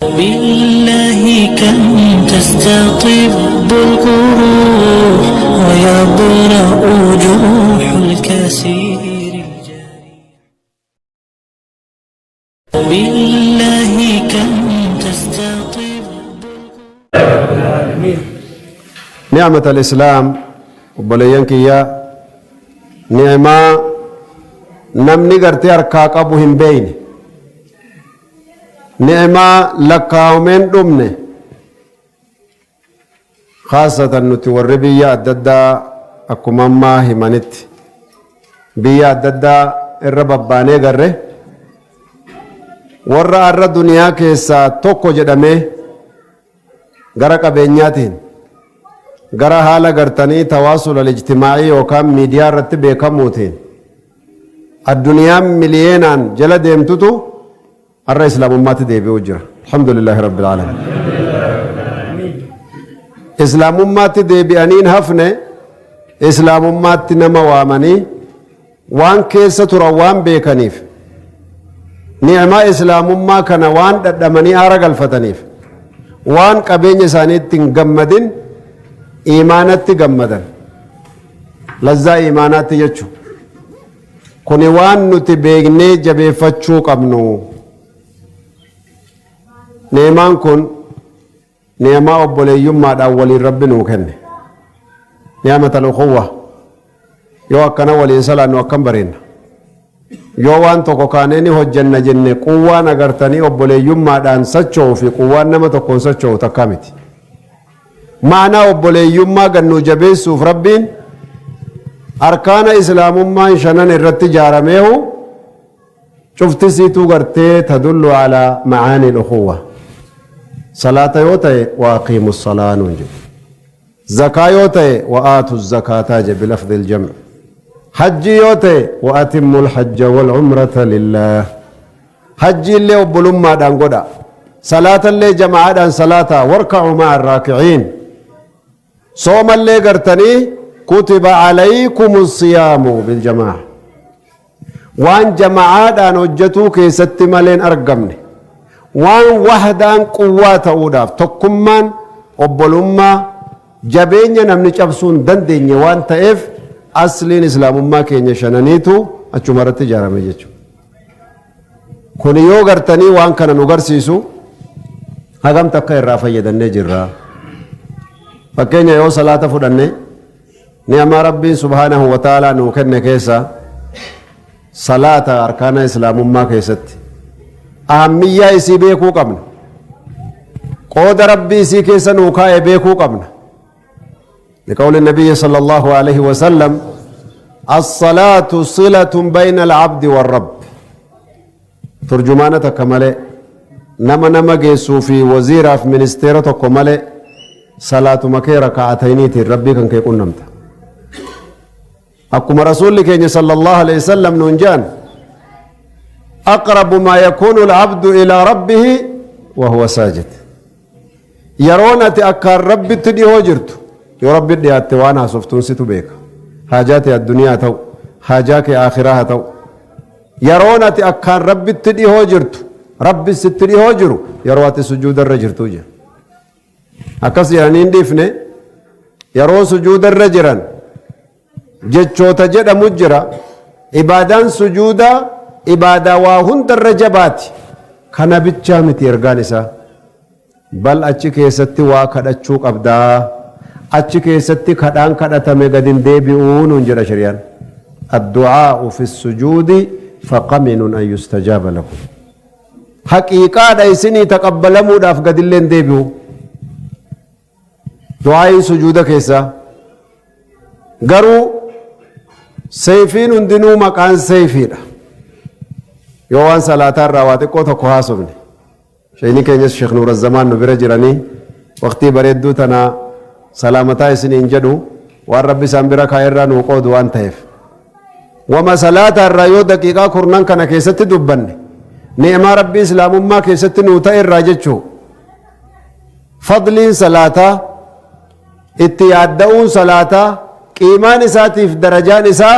بالله كم تستطب الجروح ويبرأ جروح الكثير الجارح. بالله كم تستطب. نعمة الإسلام، obboleeyyan kiyya, ni'maa namni gartee harkaa qabu hin beeyne, ni'maa lakkaa'ameen dhumne. Khaasatan nuti warri biyya adda addaa, akkuma ammaa himanitti, biyya adda addaa irra babbaanee garre, warra arra duniyaa keessaa tokko jedhamee gara qabeenyaatiin, gara haala gartanii تواصل الاجتماعي yookaan miidiyaa irratti beekamuutiin addunyaan miliyeenaan jala deemtutu har'a islaamummaatti deebi'uu jira. الحمد لله رب العالمين. Islaamummaatti deebi'aniin hafne, islaamummaatti nama waamanii waan keessa turan waan beekaniif, ni'maa islaamummaa kana waan dhadhamanii aara galfataniif, waan qabeenya isaaniitti hin gammadin iimaanatti gammadan, lazzaa iimaanaatti jechu. Kuni waan nuti beeknee jabeeffachuu qabnu. Ni'maan kun ni'maa obboleeyyummaadhaan waliin Rabbi nuu kenne, نعمة الأخوة. Yoo akkana waliin salaannu akkam bareenna. Yoo waan tokko kaanee ni hojjenna jenne, quwwaan agartanii obboleeyyummaadhaan socho'uu fi quwwaan nama tokkoon socho'u takkaa miti. Ma'anaa obboleeyyummaa gannuu jabeessuuf Rabbiin arkaana islaamummaan shanan irratti ijaarameehu cuftisiituu gartee تدل على معاني الأخوة. Salaata yoo ta'e وأقيموا الصلاة nuun jedhu. Zakaa yoo ta'e وآتوا الزكاة jedhe بلفظ الجمع. Hajjii yoo ta'e وأتموا الحج والعمرة لله. Hajjii illee obbolummaadhaan godha. Salaata illee jamaadhaan salaata, واركعوا مع الراكعين. Soomallee gartanii كتب عليكم الصيام بالجماعة. Waan jamacaadhaan hojjetuu keessatti maleen argamne, waan wahdaan quwwaa ta'uudhaaf, tokkummaan obbolummaa jabeenya namni cabsuu hin dandeenye waan ta'eef, asliin islaamummaa keenya shananiitu achuma irratti ijaarame jechuudha. Kun yoo gartanii waan kana nu garsiisu, hagam takka irraa fayyadannee jirra. Fakkeenya yoo salaata fudhanne, ni'ama Rabbiin سبحانه وتعالى nuu kenne keessa salaata arkaana islaamummaa keessatti ahammiyyaa isii beekuu qabna. Qooda Rabbii isii keessa nuu kaa'e beekuu qabna. لقول النبي صلى الله عليه وسلم: الصلاة صلة بين العبد والرب. Turjumaana takka malee, nama nama geessuu fi waziiraaf ministeera tokko malee, salaatuma kee raka'atayniitiin Rabbii kan kee qunnamta. Akkuma rasuulli keenya صلى الله عليه وسلم nuun jedhan: أقرب ما يكون العبد إلى ربه وهو ساجد. Yeroon ati akkaan Rabbitti dhihoo jirtu, yoo Rabbi dhiyaatte waan haasoftuun situ beeka. Haajaa ta'e addunyaa ta'u, haajaa kee aakhiraa haa ta'u, yeroon ati akkaan Rabbitti dhihoo jirtu, Rabbi sitti dhihoo jiru, yeroo ati sujuudarra jirtu jira. Akkas jedhanii hin dhiifne. Yeroo sujuudarra jiran jechoota jedhamu jira. Ibaadaan sujuudaa ibaadaa waa hundarra jabaati. Kana bichaa miti ergaan isaa. Bal achi keessatti waa kadhachuu qabdaa. Achi keessatti kadhaan kadhatame gad hin deebi'uu nuun jedha shari'aan. الدعاء في السجود فقمن أن يستجاب لكم. Haqiiqaadha, isinii taqabbalamuudhaaf gadillee hin deebi'u. Du'aayin sujuuda keessaa garuu seefiin hundinuu maqaan seefiidha. Yoo waan salaataa irraa waa xiqqoo tokko haasofne, sheeyni keenyas Sheekh Nuurazzamaan nu bira jiranii waqtii bareedduu tana salaamataa isiniin jedhu, waan Rabbi isaan bira kaa'e irraa nuu qoodu waan ta'eef. Wama salaataa irraa yoo daqiiqaa 10 kana keessatti dubbanne, ni'maa Rabbii islaamummaa keessatti nuu ta'e irraa jechuu, fadliin salaataa, itti yaadda'uun salaataa, qiimaan isaatiif darajaan isaa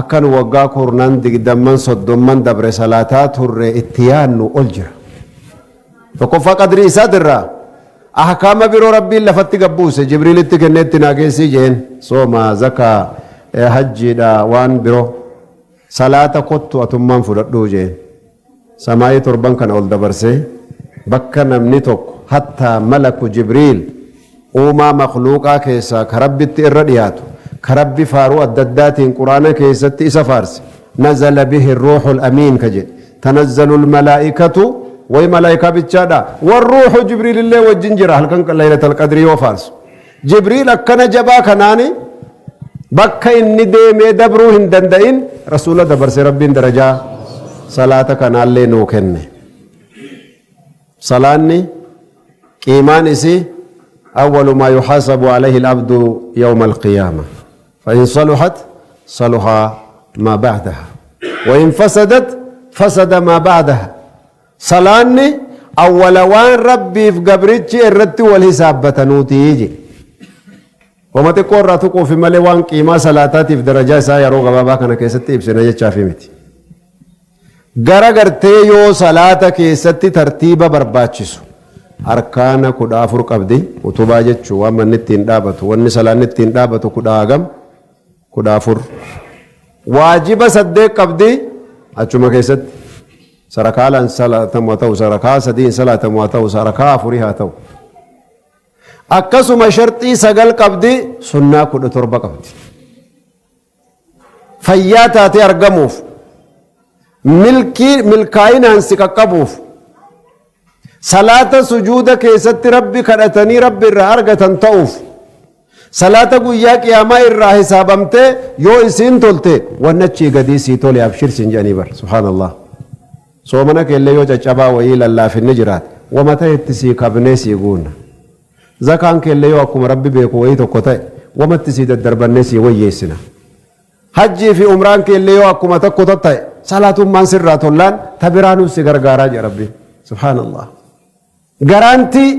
akkan waggaa 10, 20, 30 dabre salaataa turre itti yaadnu ol jira. Tokkoffaa qadrii isaatirraa ahkaama biroo Rabbiin lafatti gabbuuse Jibriilitti kenneetti naa geessii jeen sooma, zakaa, hajjiidha waan biroo. Salaata kottu atummaan fudhadhuu jeen. Samaayii torban kana ol dabarsee bakka namni tokko hattaa malaku Jibriil uumaa makhluuqaa keessaa ka Rabbitti irra dhiyaatu ka Rabbi faaruu adda addaatiin Qur'aana keessatti isa faarse nazala bihi ruuhul amiin ka jedhe tanazzalul malaa'ikatu way malaa'ikaa bichaadha warruuhu Jibriil illee wajjin jira halkan laylatal qadrii yoo faarsu Jibriil akkana jabaa kanaani bakka inni deemee dabruu hin danda'in Rasuula dabarse Rabbiin darajaa salaata kanaallee nuu kenne. Salaanni qiimaan isii awwalu maa yuhaasabu alayhi al-abdu yawma al-qiyaama. Fa in saluhat saluha maa ba'daha. Wa in fasadat fasada maa ba'daha. Salaanni awwala waan Rabbiif gabrichi irratti wal hisaabbatanuuti jedhe. Wama xiqqoo irraa tuquufi malee waan qiimaa salaataatiif darajaa isaa yeroo gabaabaa kana keessatti ibsina jechaafi miti. Gara gartee yoo salaata keessatti tartiiba barbaachisu arkaana 14 qabdi utubaa jechuu waan manni ittiin dhaabatu wanni salaanni ittiin dhaabatu kudha hagam 14 waajiba saddeet qabdi achuma keessatti Sarakaalaan salaatamu haa ta'u, sarakaa sadiin salaatamu haa ta'u, sarakaa afurii haa ta'u. Akkasuma sharxii sagal qabdi, sunnaa 17 qabdi. Fayyaa taatee argamuuf, milkii milkaa'inaan si qaqqabuuf, salaata sujuuda keessatti Rabbi kadhatanii Rabbi irraa argatan ta'uuf, Salaata guyyaa qiyaamaa irraa hisaabamtee yoo isiin tolte wanni achii gadii sii tole abshir siin jedhanii bar subhaanallah. Soomana keellee yoo caccabaa wayii lallaafinni jiraate wama ta'etti sii kabnee sii guunna. Zakaan keellee yoo akkuma Rabbi beeku wayii tokko ta'e wamatti sii daddarbannee sii wayyeessina. Hajjii fi umraan keellee yoo akkuma tokko ta'e salaatummaan sirraa tollaan ta biraanuu si gargaaraa jedha Rabbiin. Subhaanallah. Garaantii,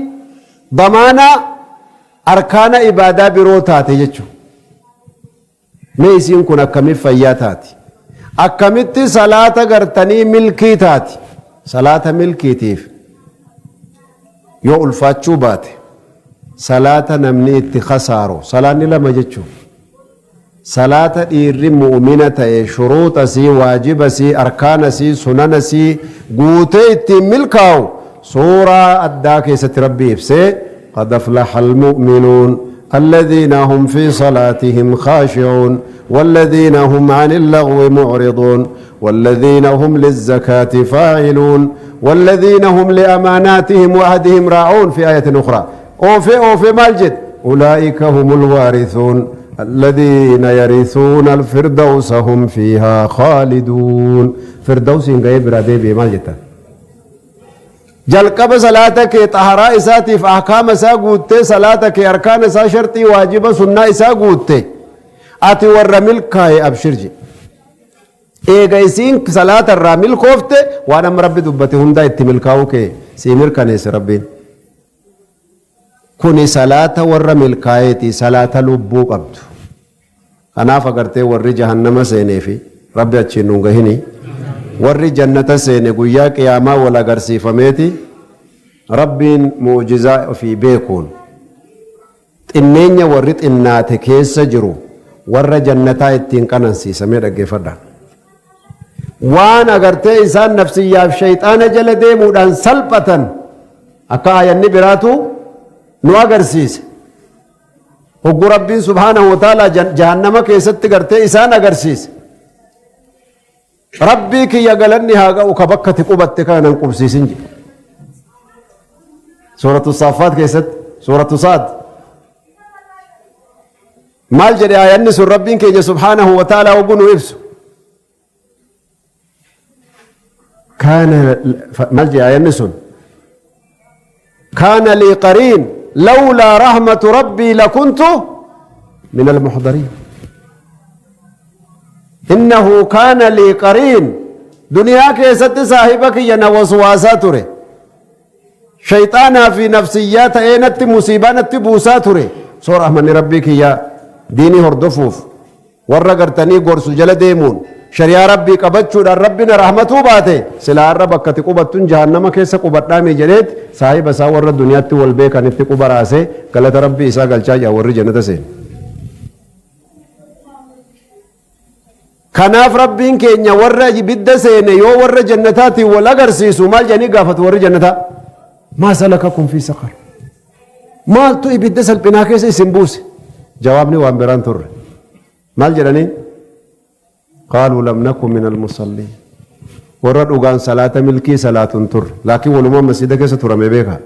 damaanaa, arkaana ibaadaa biroo taate jechuudha. Mee isiin kun akkamitti fayyaa taati? Akkamitti salaata gartanii milkii taati? Salaata milkiitiif yoo ulfaachuu baate salaata namni itti khasaaru salaanni lama jechuudha. Salaata dhiirri mu'umina ta'e shuruuxa sii, waajiba sii, arkaana sii, sunana sii guutee ittiin milkaa'u suuraa addaa keessatti Rabbi ibsee qad aflaha almu'minuun alladhiina hum fi salaatihim khaashi'uun walladhiina hum 'anil laghwi mu'riduun walladhiina hum lizzakaati faa'iluun walladhiina hum li'amaanaatihim wa ahdihim raa'uun fi aayatin ukhraa Oofee oofee maal jedhe? Ulaa'ika humul waarisuun alladhiina yarisuuna alfirdawsa hum fiihaa khaaliduun. Firdawsiin ga'ee biraa deebi'e maal jettan? Jalqaba salaata kee xaharaa isaatiif ahkaama isaa guuttee salaata kee arkaana isaa sharxii waajiba sunnaa isaa guutte ati warra milkaa'e abshir jedhe. Eega isiin salaata irraa milkoofte waan amma Rabbi dubbate hundaa itti milkaa'uu kee sii mirkaneesse Rabbiin. Kuni salaata warra milkaa'eeti, salaata lubbuu qabdu. Kanaaf agartee warri jahannama seenee fi Rabbi achiin nun gahini, warri jannata seene guyyaa qiyaamaa wal agarsiifameeti Rabbiin mu'jizaa ofii beekuun xinneenya warri xinnaate keessa jiru warra jannataa ittiin qanansiisa. Mee dhaggeeffadhaa. Waan agartee isaan nafsiyyaaf shayxaana jala deemuudhaan salphatan akka aayanni biraatu nu agarsiise. Hoggu Rabbiin subhaanahu wa ta'ala jahannama keessatti gartee isaan agarsiise. Rabbii kiyya galanni haa ga'u ka bakka ati qubatte kana nan qubsiisin jedhe. Suuratu Saaffaat keessatti, suuratu Saad. Maal jedhe aayanni sun Rabbiin keenya subhaanahu wa ta'ala hoggu nu ibsu. Kaana maal jedhe aayanni sun? Kaana lii qariin lawlaa rahmatu rabbii lakuntu min almuxdariin. Innahu kaana lii qariin duniyaa keessatti saahiba kiyya na waswaasaa ture. Shayxaanaa fi nafsiyyaa ta'ee natti musiibaa natti buusaa ture. Soo rahmanni rabbii kiyyaa diinii hordofuuf warra gartanii gorsu jala deemuun Shari'aa Rabbii qabachuudhaan Rabbi na rahmatuu baate silaa har'a bakka ati qubattun jahannama keessa qubadhaamii jedheet saahiba isaa warra duniyaatti wal beekanitti quba raasee galata Rabbii isaa galchaa jedha warri jannata seene. Kanaaf Rabbiin keenya warra ibidda seene yoo warra jannataatiin wal agarsiisu maal jedhanii gaafatu warri jannataa? Maa salakakum fi saqar. Maaltu ibidda salphinaa keessa isin buuse? Jawaabni waan biraan turre. Maal jedhaniin? Qaaluu lam naku min almusalliin. Warra dhugaan salaata milkii salaatu hin turre. Laakiin walumaa masjida keessa turame beekaa.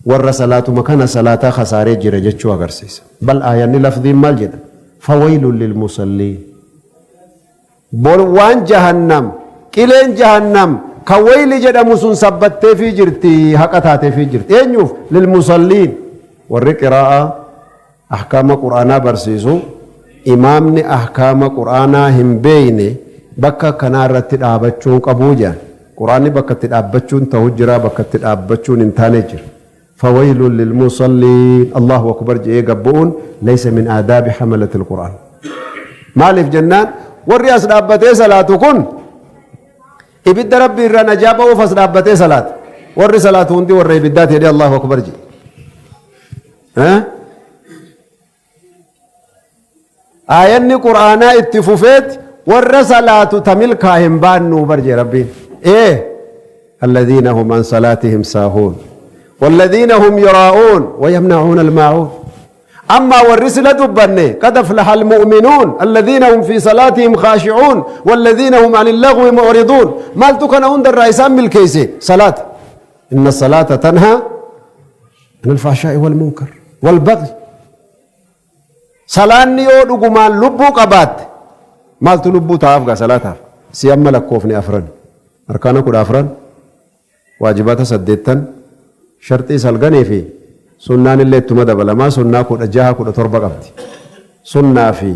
Warra salaatuma kana salaataa kasaaree jira jechuu agarsiisa. Bal aayanni lafdiin maal jedha? Fawaylun lilmusalliin. Bor waan jahannam, qileen jahannam kan wayli jedhamu sun sabbatteefii jirti, haqa taateefii jirti. Eenyuuf? Lilmusalliin. Warri qiraa'aa ahkaama Qur'aanaa barsiisu, imaamni ahkaama Qur'aanaa hin beeyne bakka akkanaa irratti dhaabachuu hin qabuu jedhan. Qur'aanni bakka itti dhaabbachuun tahu jira, bakka itti dhaabbachuun hin taane jira. Fawaylun lilmusalliin Allahu akbar je'ee gad bu'uun laysa min aadaabi hamalatil Qur'aan. Maaliif jennaan warri as dhaabbatee salaatu kun ibidda Rabbii irraa najaa ba'uuf as dhaabbatee salaata. Warri salaatu hundi warra ibiddaati jedhee Allahu akbar jedhe. Aayanni Qur'aanaa itti fufeet warra salaatu ta milkaa hin baannuu bar jee Rabbiin. Ee alladhiina hum an salaatihim saahuun walladhiina hum yuraa'uun wayamna'uuna almaa'uun. Ammaa warri sila dubbanne qad aflaha almu'minuun alladhiina hum fi salaatihim khaashi'uun walladhiina hum anil lagwi mu'riduun. Maaltu kana hundarraa isaan milkeeyse? Salaata. Inna salaata tanhaa anil fahshaa'i wal munkar wal baghi. Salaanni yoo dhugumaan lubbuu qabaatte maaltu lubbuu ta'aaf gaa salaataaf? Si amma lakkoofne afran. Arkaana 14, waajibaata saddeettan, sharxii salganii fi sunnaan illee ittuma dabalamaa sunnaa 16 17 qabdi. Sunnaa fi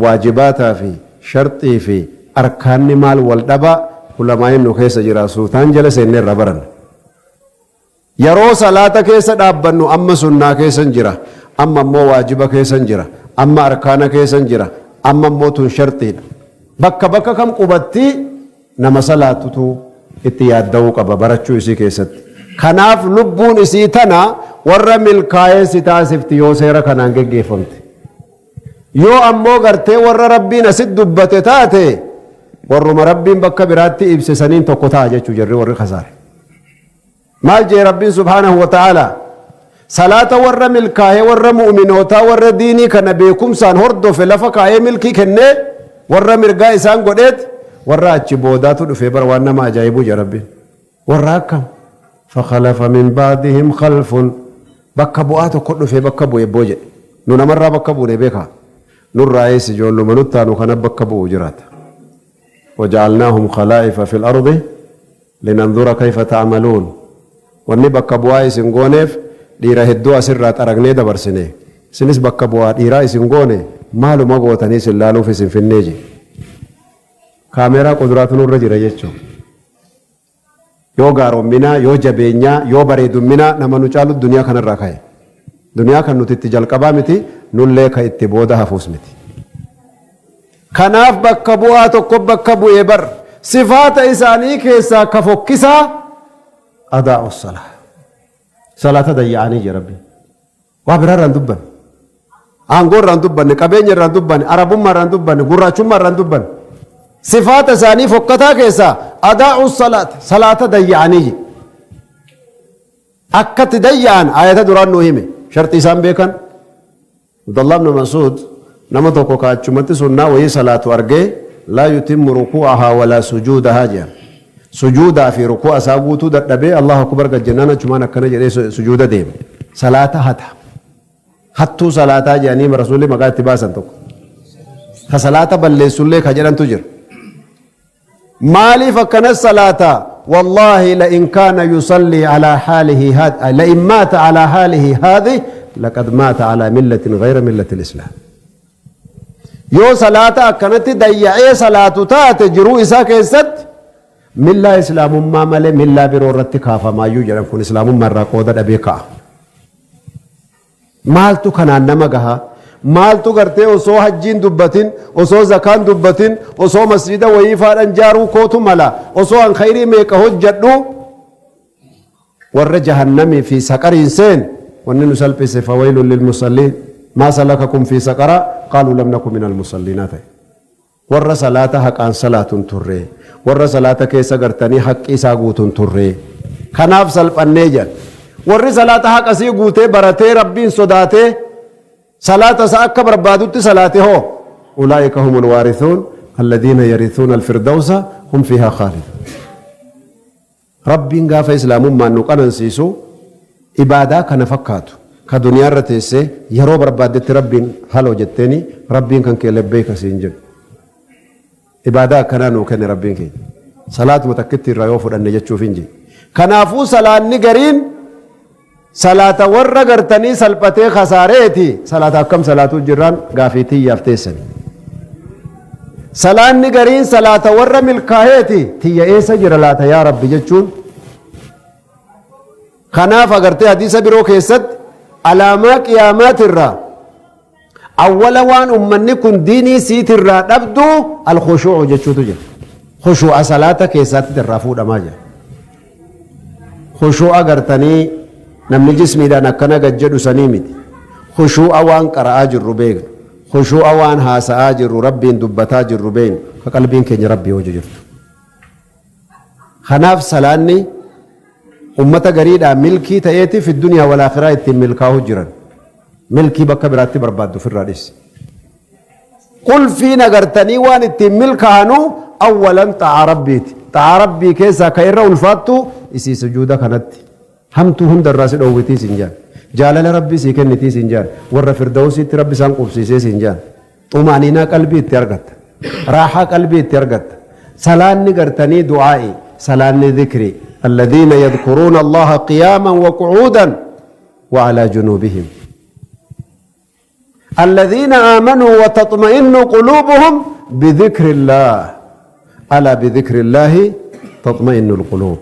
waajibaataa fi sharxii fi arkaanni maal wal dhabaa ulamaa'iin nu keessa jira suutaan jala seennee irraa baranna. Yeroo salaata keessa dhaabbannu amma sunnaa keessan jira, amma immoo waajiba keessan jira, amma arkaana keessan jira, amma immoo tun sharxiidha. Bakka bakka kam qubatti nama salaatutu itti yaadda'uu qaba barachuu isii keessatti. Kanaaf lubbuun isii tana warra milkaa'ee si taasifti yoo seera kanaan geggeeffamte. Yoo ammoo gartee warra Rabbiin asit dubbate taate warruma Rabbiin bakka biraatti ibse saniin tokko ta'a jechuu jarri warri kasaare. Maal jee Rabbiin subhaanahu wa ta'aalaa? Salaata warra milkaahee warra mu'uminootaa warra diinii kana beekumsaan hordofe lafa kaayee milkii kennee warra mirgaa isaan godheet warra achi boodaatu dhufee bar waan nama ajaa'ibuu jee Rabbiin. Warra akkam? Fakhalafa min ba'dihim khalfun bakka bu'aa tokko dhufee bakka bu'e boo jedhe. Nu namarraa bakka buune beekaa. Nurraayis ijoolluma nuttaanu kana bakka bu'u jiraata. Waja'alnaahum khalaa'ifa fil ardi Linandura kayfa ta'maluun Wanni bakka bu'aa isin gooneef dhiira hedduu asirraa xaragnee dabarsine. Isinis bakka bu'aa dhiiraa isin goone maaluma gootanii isin laaluuf isin finnee je. Kaameeraa quduraatu nurra jira jechuu. Yoo gaaromminaa, yoo jabeenyaa, yoo bareedumminaa nama nu caalu duniyaa kanarraa ka'e. Duniyaa kan nuti itti jalqabaa miti, nullee ka itti booda hafuus miti. Kanaaf bakka bu'aa tokko bakka bu'e bar. Sifaata isaanii keessaa ka fokkisaa adaa'u salaa. Salaata dayya'anii jira Rabbiin. Waa biraa irraa hin dubbanne. Aangoo irraa hin dubbanne, qabeenya irraa hin dubbanne, arabummaa irraa hin dubbanne, gurraachummaa irraa hin dubbanne. Sifaata isaanii fokkataa keessaa adaa'u salaata, salaata dayya'anii jira. Akkatti dayya'an aayata duraan nuu hime. Sharxii isaan beekan. Abdallah ibn Mas'ud nama tokko ka achumatti sunnaa wayii salaatu argee laa yutimmu rukuu'ahaa walaa sujuudahaa jedhan. Sujuudaa fi rukuu'a isaa guutuu dadhabee Allahu akbar gad jennaan achumaan akkana jedhee sujuuda deeme. Salaata hata. Hattuu salaataa jedhanii Rasuulli maqaa itti baasan tokko. Ka salaata balleessullee ka jedhantu jira. Maaliif akkanas salaata? Wallaahi la'in kaana yusallii alaa haalihi haadhi la'in maata alaa haalihi haadhi laqad maata alaa millatin ghayra millati lislaam. Yoo salaata akkanatti dayya'ee salaatu taate jiruu isaa keessatti millaa islaamummaa malee millaa biroo irratti kaafamaayyuu jedhan kun islaamummaa irraa qooda dhabee ka'a. Maaltu kanaan nama gaha? Maaltu gartee osoo hajjiin dubbatin, osoo zakaan dubbatin, osoo masjida wayiifaadhan jaaruu kootu mala, osoo an khayrii meeqa hojjadhu warra jahannamii fi saqariin seen wanni nu salphise fawaylun lilmusalliin maa salakakum fi saqara qaaluu lam naku min almusalliinaa ta'e. Warra salaata haqaan salaatu hin turre. Warra salaata keessa gartanii haqqii isaa guutu hin turre. Kanaaf salphannee jedhan. Warri salaata haqa isii guutee baratee Rabbiin sodaatee salaata isaa akka barbaadutti salaate hoo? Ulaa'ika humul waarisuun alladhiina yarithuuna alfirdawsa hum fiihaa khaalidun. Rabbiin gaafa islaamummaan nu qanansiisu ibaadaa kana fakkaatu ka duniyaa irra teessee yeroo barbaaddetti Rabbiin haloo jetteeni Rabbiin kan kee lebbeeyka siin jedhu. Ibaadaa akkanaa nuu kenne Rabbiin keenya. Salaatuma takkitti irraa yoo fudhanne jechuufin jee. Kanaafuu salaanni gariin salaata warra gartanii salphatee khasaareeti. Salaata akkam salaatuu jirraan gaafii tiyyaaf teessani. Salaanni gariin salaata warra milkaaheeti. Tiyya eessa jira laata yaa Rabbi jechuun. Kanaaf agartee hadiisa biroo keessatti alaamaa qiyaamaatirraa awwala waan ummanni kun diinii siitirraa dhabdu al-khushuu'u jechuutu jira. Khushuu'a salaata keessaatti irraa fuudhamaa jira. Khushuu'a gartanii namni jismiidhaan akkana gad jedhu sanii miti. Khushuu'a waan qara'aa jirru beeknu. Khushuu'a waan haasa'aa jirru Rabbiin dubbataa jirru beeknu. Ka qalbiin keenya Rabbii hojii jirtu. Kanaaf salaanni ummata gariidhaa milkii ta'eeti fi duniyaa wal aakhiraa ittiin milkaa'uu jiran. Milkii bakka biraatti barbaaddu ofirraa dhisi. Qulfiin agartanii waan ittiin milkaa'anu awwalan xa'aa Rabbiiti. Xa'aa Rabbii keessaa ka irra ulfaattu isii sujuuda kanatti. Hamtuu hunda irraa si dhoowwitii siin jedhan. Jaalala Rabbii sii kennitii siin jedhan. Warra Firdawsiitti Rabbi isaan qubsiisee siin jedhan. Xumaaniinaa qalbii itti argatta. Raaxaa qalbii itti argatta. Salaanni gartanii du'aa'i. Salaanni dhikri. Alladhiina yadhkuruuna Allaha qiyaaman wa qu'uudan wa alaa junuubihim. Alladhiina aamanuu wa taxma'innu quluubuhum bidhikrillaah. Alaa bidhikrillaahi taxma'innu alquluub.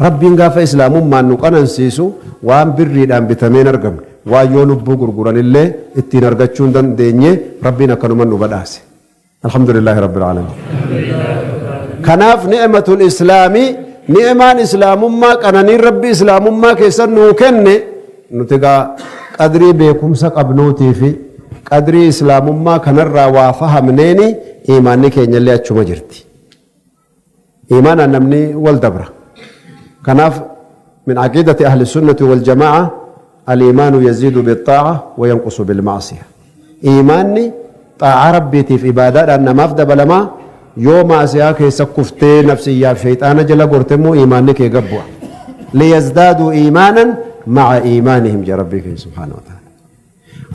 Rabbiin gaafa Islaamummaan nu qanansiisu waan birriidhaan bitamee hin argamne, waan yoo lubbuu gurguranillee ittiin argachuu hin dandeenye Rabbiin akkanuman nu badhaase. Alhamdulillaahi Rabbil Aalamiin. Kanaaf ni'matul Islaamii, ni'maan Islaamummaa qananiin Rabbi Islaamummaa keessan nuu kenne nuti egaa qadrii beekumsa qabnuutii fi qadrii Islaamummaa kanarraa waa fahamneeni iimaanni keenyallee achuma jirti. Iimaanaan namni wal dabra. Kanaaf min aqiidati ahli sunnati wal jamaa'a al-iimaanu yaziidu bixaa'a wa yanqusu bilma'asiya. Iimaanni xaa'aa Rabbiitiif ibaadaadhaan namaaf dabalamaa yoo ma'asiyaa keessa kuftee nafsiyyaaf shayxaana jala gorte immoo iimaanni kee gad bu'a. Liyazdaaduu iimaanan ma'a iimaanihim jedha Rabbii keenya subhaanahu wa ta'ala.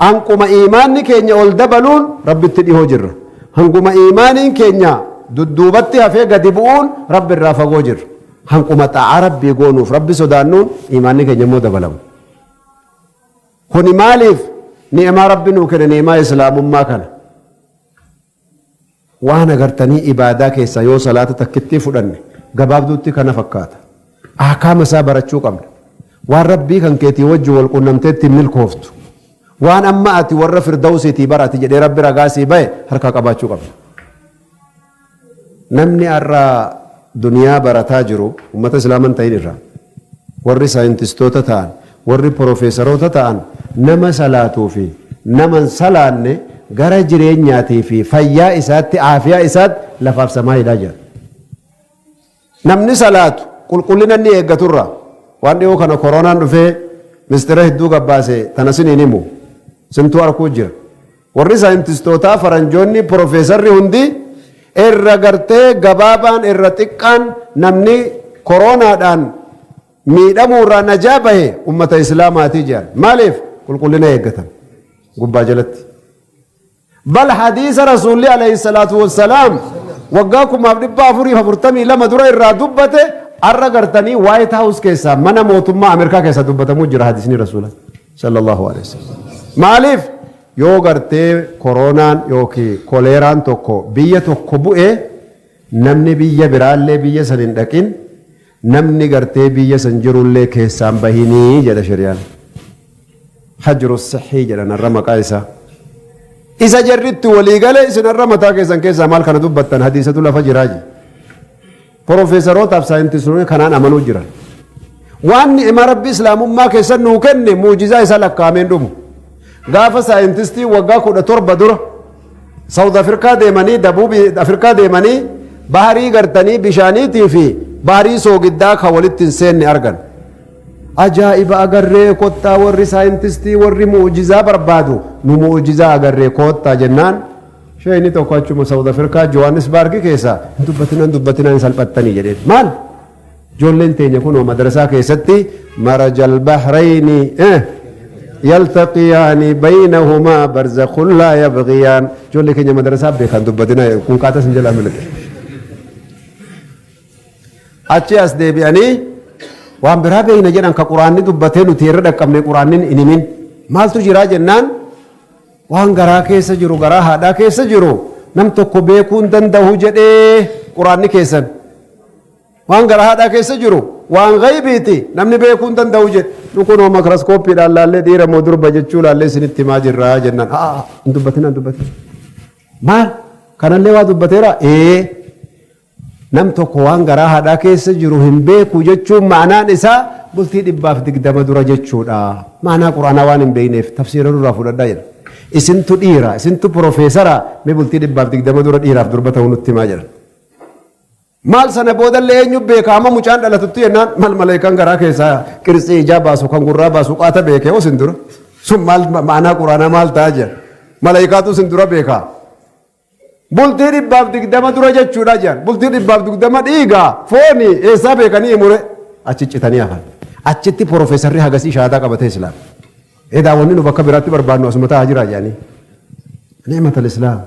Hanquma iimaanni keenya ol dabaluun Rabbitti dhihoo jirra. Hanguma iimaaniin keenya dudduubatti hafee gadi bu'uun Rabbi irraa fagoo jirra. Hanquma xaa'aa Rabbii goonuuf Rabbi sodaannuun iimaanni keenya immoo dabalamu. Kuni maaliif ni'maa Rabbi nuu kenne ni'maa Islaamummaa kana. Waan agartanii ibaadaa keessaa yoo salaata takkittii fudhanne gabaabduutti kana fakkaata. Ahkaama isaa barachuu qabna. Waan Rabbii kan keetii wajji wal qunnamtee ittiin milkooftu. Waan amma ati warra firdawsiitii bara ati jedhee Rabbi ragaa sii bahe harkaa qabaachuu qabna. Namni har'a duniyaa barataa jiru ummata Islaama hin ta'in irraa warri saayintistoota ta'an, warri porofeesaroota ta'an nama salaatuu fi nama hin salaanne gara jireenyaatii fi fayyaa isaatti, aafiyaa isaatti lafaaf samaayiidha jedhan. Namni salaatu qulqullina inni eeggaturra waan dhiyoo kana koronaan dhufee mistira hedduu gabbaase tana siniin himu sintuu arkuu jira. Warri saayintistootaa faranjoonni porofeesarri hundi irra gartee gabaabaan irra xiqqaan namni koroonaadhaan miidhamuu irraa najaa bahe ummata islaamaatii jedhan. Maaliif? Qulqullina eeggatan gubbaa jalatti. Bal hadiisa Rasuulli alayhi salaatu wassalaam waggaa 1442 dura irraa dubbate har'a gartanii White House keessaa mana mootummaa Ameerikaa keessaa dubbatamuu jira hadiisni Rasuula sallallahu alayhi wasallam. Maaliif? Yoo gartee koronaan yookiin koleeraan tokko biyya tokko bu'e namni biyya biraallee biyya san hin dhaqin, namni gartee biyya san jirullee keessaan bahinii jedha shari'aan. Hajru sixii jedhan har'a maqaa isaa. Isa jarritti walii galee isin har'a mataa keessan keessaa maal kana dubbattan, hadiisatu lafa jiraa je. Profeesarootaaf saayintistoonni kanaan amanuu jiran. Waan ni'ima Rabbi islaamummaa keessan nuu kenne muujizaa isaa lakkaa'ameen dhumu. Gaafa saayintistii waggaa 17 dura Saawud Afrikaa deemanii, Dabuubi Afrikaa deemanii, baharii gartanii bishaaniitii fi baharii soogiddaa kan walitti hin seenne argan. Ajaa'iba agarree kottaa, warri saayintistii, warri muujizaa barbaadu, nu muujizaa agarree kottaa jennaan, sheeyni tokko achuma Saawud Afrikaa Johannesburg keessa, "Hin dubbatinaan, dubbatinaan, hin salphattanii," jedheen. Maal? Ijoolleen teenya kunoo madrasaa keessatti "مرج البحرين يلتقيان بينهما برزخ لا يبغيان". Ijoollee keenya madrasaa beekan, dubbatinaa, kun qaatas hin jalaa miliqe. Achi as deebi'anii waan biraa beeyna jedhan, ka Quraanni dubbatee nuti irra dhaqqabne Quraannin hin himin. Maaltu jiraa jennaan, waan garaa keessa jiru, garaa haadhaa keessa jiru nam tokko beekuu hin danda'u jedhee Quraanni keessan. Waan garaa haadhaa keessa jiru waan gaybiiti, namni beekuu hin danda'u jedhe. Nu kunoo makiraskooppiidhaan laallee dhiira moo durba jechuu laallee isinitti himaa jirraa jennaan, "Haa, hin dubbatinaa, hin dubbatinaa." Maal, kanallee waa dubbateera? Ee, nam tokko waan garaa haadhaa keessa jiru hin beeku jechuun ma'anaan isaa bultii 120 dura jechuudha. Ma'anaa Quraanaa waan hin beekneef tafsiira duraa fudhadhaa jedha. Isintu dhiira, isintu profeesara, mee bultii 120 dura dhiiraaf durba ta'uu nutti himaa jedhan. Maal, sana boodallee eenyu beeka amma mucaan dhalatutti jennaan, maal, maleekan garaa keessaa qirtsii ijaa baasu, kan gurraa baasu qaata beekee osin dura. Sun maal, ma'anaa Quraanaa maal ta'a jedha. Maleekaatu isin dura beekaa. Bultii 120 dura jechuudha jedhan. Bultii 120 dhiigaa fooni eessaa beekanii himure? Achi citanii hafan. Achitti profeesarri hagasii shahaadaa qabatee islaam. Edaa wanni nu bakka biraatti barbaadnu asuma taa'aa jira jedhanii. نعمة الإسلام.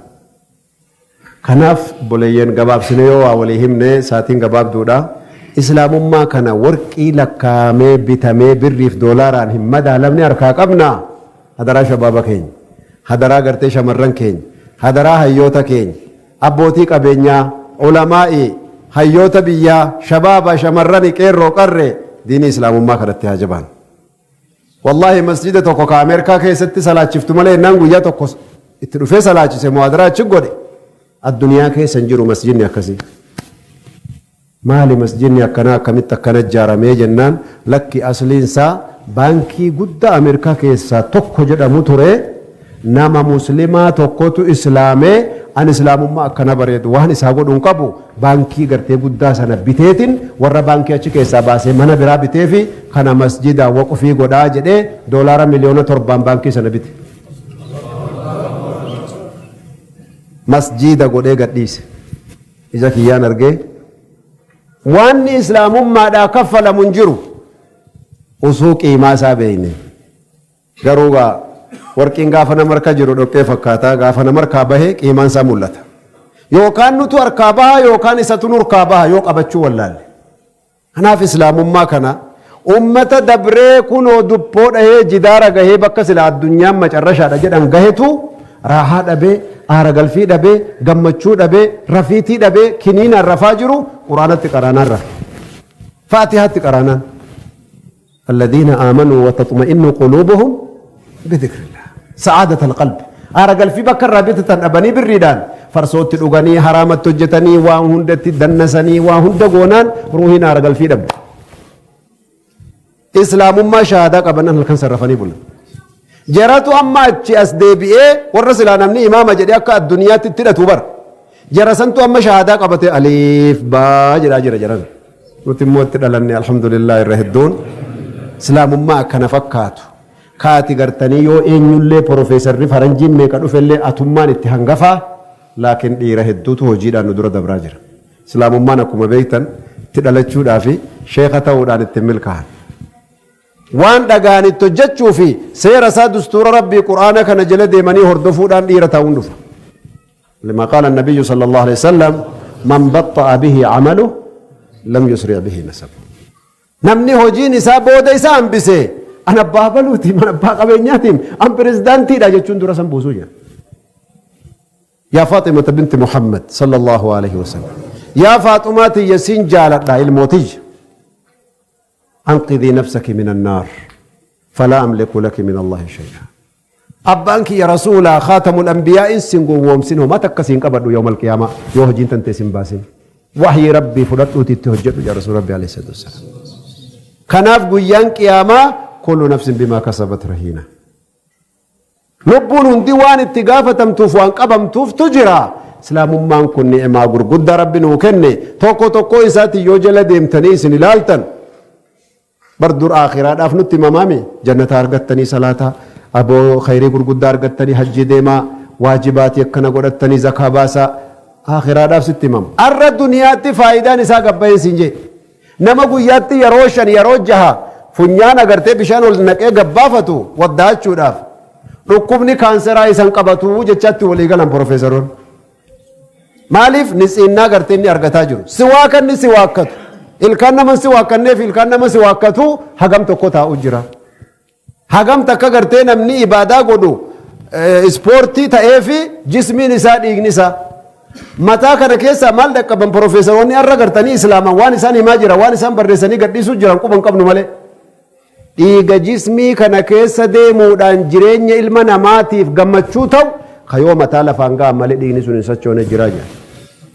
Kanaaf boleeyyan, gabaabsine yoo waa walii himne, saatiin gabaabduudha. Islaamummaa kana warqii lakkaa'amee bitamee birriif doolaaraan hin madaalamne harkaa qabna. Hadaraa shabaaba keenya. Hadaraa gartee shamarran keenya. Hadaraa hayyoota keenya. Abbootii qabeenyaa, ulamaa'i, hayyoota biyyaa, shabaaba, shamarrani, qeerroo, qarree, diinii islaamummaa kanatti haa jabaan. Wallaahi, masjida tokko ka Ameerikaa keessatti salaachiftu malee, innaan guyyaa tokko itti dhufee salaachise, muhaadaraa achi godhe, addunyaa keessa hin jiru masjidni akkasii. Maali masjidni akkanaa, akkamitti akkana ijaaramee jennaan, lakki, asliinsaa baankii guddaa Ameerikaa keessaa tokko jedhamu ture, nama muslimaa tokkotu islaamee, an islaamummaa akkana bareedu waan isaa godhuun qabu, baankii gartee guddaa sana biteetiin warra baankii achi keessaa baasee mana biraa bitee fi kana masjida waqfii godhaa jedhee doolaara miliyoona 7n baankii sana bite. Masjida godhee gadhiise. Ija kiyyaan argee, wanni islaamummaadhaa kaffalamu hin jiru usuu qiimaa isaa beeyne. Garuu gaa warqiin gaafa nama harka jiru dhoqqee fakkaataa, gaafa nama harkaa bahe qiimaan isaa mul'ata. Yookaan nutu harkaa baha, yookaan isatu nu harkaa baha yoo qabachuu wallaalle. Kanaaf islaamummaa kana ummata dabree kunoo duppoo dhahee jidaara gahee, bakka sila addunyaan macarrashaadha jedhan gahetu raahaa dhabee, aara galfii dhabee, gammachuu dhabee, rafiitii dhabee, kiniinaan rafaa jiru. Quraanatti qaraanaan rafe, Faatihaatti qaraanaan. الذين آمنوا وتطمئن قلوبهم بذكر الله. سعادة القلب, aara galfii bakka irraa bitatan dhabanii, birriidhaan farsootti dhuganii, haraamatti hojjetanii, waan hundatti dannasanii, waa hunda goonaan ruuhiin aara galfii dhabde. Islaamummaa shahaadaa qabanan halkan sarrafanii bulan. Jaratu amma achi as deebi'ee warra silaa namni imaama jedhee akka addunyaatti itti hidhatu bara. Jara santu amma shahaadaa qabate aliif baa jedhaa jira jaran. Nuti immoo itti dhalanne, alhamdulillah, irra hedduun. Islaamummaa akkana fakkaatu. Kaati gartanii yoo eenyullee profeesarri faranjiin meeqa dhufellee atummaan itti hangafaa, laakiin dhiira hedduutu hojiidhaan nu dura dabraa jira. Islaamummaan akkuma beektan itti dhalachuudhaa fi sheeka ta'uudhaan ittiin milkaa'an. Waan dhagaan itti hojjechuu fi seera isaa, dustuura Rabbii Qur'aana kana jala deemanii hordofuudhaan dhiira ta'uun dhufa. لما قال النبي صلى الله عليه وسلم: من بطأ به عمله لم يسرع به نسبه. Namni hojiin isaa booda isaa hambise, an abbaa baluuti, man abbaa qabeenyaatiin, an pirezidaantiidha jechuun dura san buusuu jira. يا فاطمة بنت محمد صلى الله عليه وسلم، yaa Faaxumaa yasiin jaaladha ilmootiyya. أنقذي نفسك من النار. Falaa amliku laki min Allaahi shay'a. Abbaan kiyya Rasuula khaatamul anbiyaa'in sin gowwoomsin homaa takka siin qabadhu yawmal qiyaamaa yoo hojiin tantee sin baasin. Wahyii Rabbii fudhadhuuti itti hojjedhu jedha Rasuul Rabbii alayhi salaatu wassalaam. Kanaaf guyyaan qiyaamaa kullu nafsin bimaa kasabat rahiina. Lubbuun hundi waan itti gaafatamtuuf waan qabamtuuftu jira. Islaamummaan kun ni'imaa gurguddaa Rabbi nuu kenne tokko tokkoo isaatiin yoo jala deemtanii isin ilaaltan Bar dur aakhiraadhaaf nutti himamaami jannata argattanii salaataa aboo khayrii gurguddaa argattanii hajjii deemaa waajibaatii akkana godhattanii zakaa baasaa aakhiraadhaaf sitti himama. Arra duniyaatti faayidaan isaa gabbayeen siin jee. Nama guyyaatti yeroo shan yeroo jaha funyaan agartee bishaan ol naqee gabbaafatu waddaachuudhaaf dhukkubni kaanseraa isan qabatu jechaatti walii galan porofeesaroon. Maaliif nitsiinnaa gartee inni argataa jiru. Si waakanni si waakkatu. Ilkaan nama si waakkanneef ilkaan nama si waakkatu hagam tokko taa'u jira. Hagam takka gartee namni ibaadaa godhu ispoortii ta'eefi jismiin isaa dhiigni isaa. Mataa kana keessaa maal dhaqqaban porofeesaroonni har'a gartanii islaaman waan isaan himaa jira waan isaan barreessanii gadhiisuu jiran quban qabnu malee. Dhiiga jismii kana keessa deemuudhaan jireenya ilma namaatiif gammachuu ta'u ka yoo mataa lafaan ga'an malee dhiigni sun hin sochoone jira jedhan.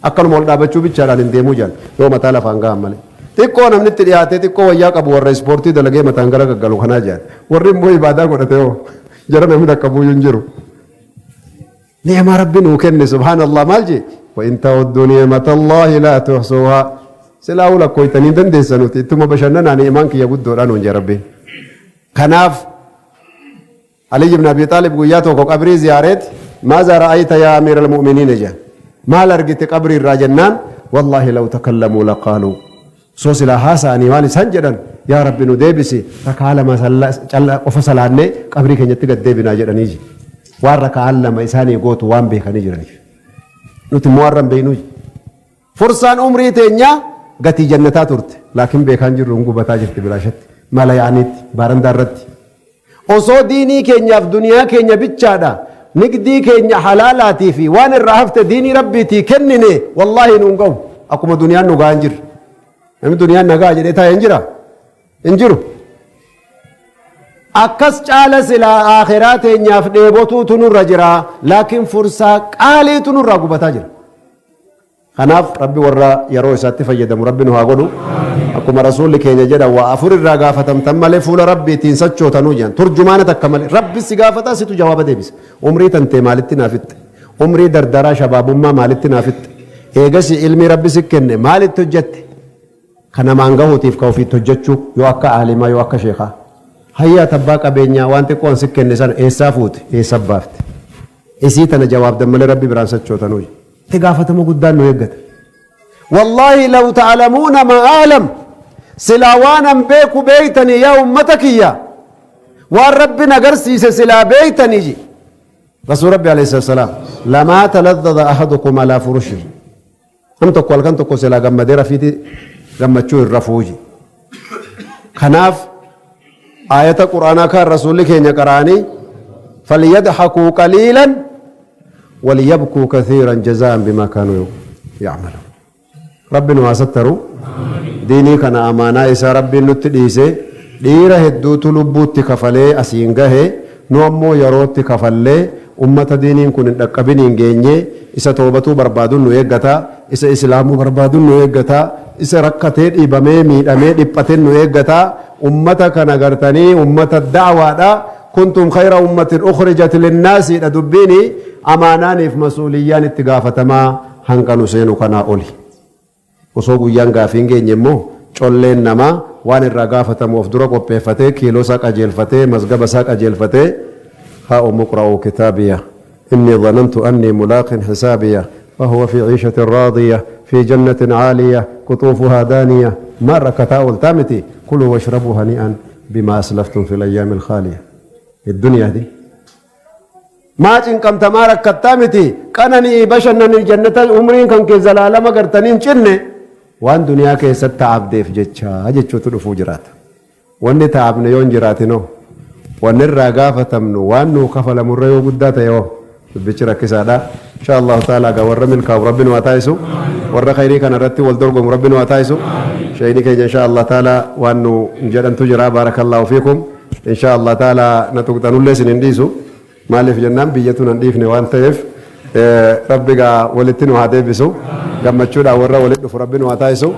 Akkanuma ol dhaabachuu bichaadhaan hin deemuu jedhan yoo mataa lafaan ga'an malee. Xiqqoo namni itti dhiyaatee xiqqoo wayyaa qabu warra ispoortii dalagee mataan gara gaggalu kanaa jedhan. Warri immoo ibaadaa godhate hoo jara namni dhaqqabuuyyuu hin jiru. Ni'maa Rabbi nuu kenne subhaanallah maal jee wa in ta'uddu ni'matallaahi laa tuhsuuhaa silaa'uu lakkooytanii hin dandeessanuti ittuma bashannanaa ni'maan kiyya guddoodha nuun jee Rabbiin. Kanaaf Ali ibn Abi Xaalib guyyaa tokko qabrii ziyaareet maazaa ra'ayta yaa amiira al-mu'miniina jeen maal argite qabrii irraa jennaan wallaahi law takallamuu laqaaluu Osoo silaa haasa'anii waan isaan jedhan, Yaa Rabbi nu deebisi, raka'aa lama callaa qofa salaannee qabrii keenyatti gad deebinaa jedhanii ji. Waan raka'aan lama isaanii gootu waan beekanii jiraniif. Nuti immoo har'a hin beeknuu ji. Fursaan umrii teenyaa gatii jannataa turte. Laakiin beekaan jirru hin gubataa jirti bilaashatti. Mala yaaniitti, baarandaa irratti. Osoo diinii keenyaaf duniyaa keenya bichaadha nigdii keenya halaalaatii fi waan irraa hafte diinii Rabbiitii kennine wallaahi nuun gahu akkuma duniyaan nu gahaa hin jirre. Namni duniyaan na gaha jedhee taa'e hin jira? Hin jiru. Akkas caala silaa aakhiraa teenyaaf dheebotuutu nurra jira laakiin fursaa qaaliitu nurraa gubataa jira. Kanaaf Rabbi warra yeroo isaatti fayyadamu Rabbi nu haa godhu. Akkuma Rasuulli keenya jedhan waa afur irraa gaafatamtan malee fuula Rabbiitiin sachootanuu jedhan. Turjumaana takka malee. Rabbi si gaafata situ jawaaba deebisa. Umrii tantee maalitti naa fixxe? Umrii dardaraa shabaabummaa maalitti naa fixxe? Eegasi ilmii Rabbi si kenne maalitti hojjatte? Ka namaan gahuutiif ka ofiitti hojjachuu yoo akka aalimaa yoo akka sheekaa. Hayya ati abbaa qabeenyaa waan xiqqoo an si kenne sana eessaa fuute? Eessa baafte? Isii tana jawaabdan malee Rabbi biraan sachootanuu. Itti gaafatama guddaan nu eeggata. Wallaahi law ta'lamuuna maa a'lam silaa waan an beeku beeytanii yaa ummata kiyya waan Rabbi na garsiise silaa beeytanii ji. Rasuul Rabbi alayhi salaam lamaa taladdada ahadukum alaa furushihi nam tokko halkan tokko silaa gammadee rafiiti gammachuu hin rafuu ji. Kanaaf aayata qur'aanaa kaan rasuulli keenya qara'anii falyadhakuu qaliilan waliyabkuu kathiiran jazaa'an bimaa kaanuu ya'maluun. Rabbi nu haa sattaru. Diinii kana amaanaa isaa Rabbiin nutti dhiise dhiira hedduutu lubbuutti kafalee asiin gahe nu ammoo yerootti kafallee ummata diiniin kun hin dhaqqabiniin geenye isa toobatuu barbaadun nu eeggata isa islaamuu barbaadun nu eeggata isa rakkatee dhiibamee miidhamee dhiphateen nu eeggata ummata kana gartanii ummata da'waadha Kuntum khayra ummatin ukhrijat linnaasi dha dubbiini amaanaaniif masuuliyyaan itti gaafatamaa hanga nu seenu kanaa oli. Osoo guyyaan gaafii hin geenye immoo colleen namaa waan irraa gaafatamu of dura qopheeffatee kiiloo isaa qajeelfatee mazgaba isaa qajeelfatee haa umuqra'uu kitaabiya innii dhanantu annii mulaaqin hisaabiya fahuwa fi ciishatin raadiya fi jannatin caaliya quxuufuhaa daaniya maal rakkataa ooltaa miti kuluu washrabuu hanii'an bimaa aslaftum fil ayyaamil khaaliya idduniyaa di maa cinqamta maa rakkattaa miti qananii bashannanii jannata umriin kan kee zalaalama gartanii hin cinne waan duniyaa keessatti ta'abdeef jecha jechuutu dhufuu jiraata wanni ta'abne yoo hin jiraatinoo wanni irraa gaafatamnu waan nuu kafalamurra yoo guddaa ta'e hoo dubbichi rakkisaadha insha allahu ta'ala egaa warra milkaa'u rabbi nu haa taasisu warra khayrii kana irratti wal dorgomu rabbi nu haa taasisu sheeyni keenya insha allah ta'ala waan nu jedhantu jira baarakallahu fiikum. Insha Allah ta'ala na tuqxanullee isin hin dhiisu. Maaliif jennaan biyyatu nan dhiifne waan ta'eef Rabbi gaa walitti nu haa deebisu. Gammachuudhaan warra walitti dhufu Rabbi nu haa taasisu.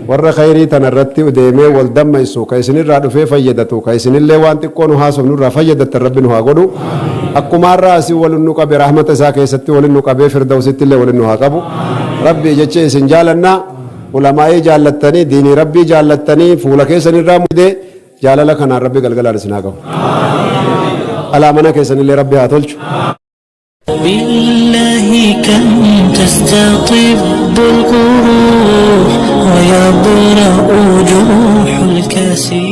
Warra khayrii tana irratti deemee wal dammaysu ka isinirraa dhufee fayyadatu ka isinillee waan xiqqoo nu haasofnu irraa fayyadattan Rabbi nu haa godhu. Akkuma har'a asii walin nu qabe rahmata isaa keessatti walin nu qabee firdawsitti illee walin nu haa qabu. Rabbi jecha isin jaalanna ulamaa'ii jaallattanii diinii Rabbii jaallattanii fuula keessan irraa mudee jaalala kanaan Rabbi galgalaan isin haa qabu. Alaa mana keessanillee Rabbi haa tolchu. بالله كم تستطب القروح ويبرأ جروح الكسير.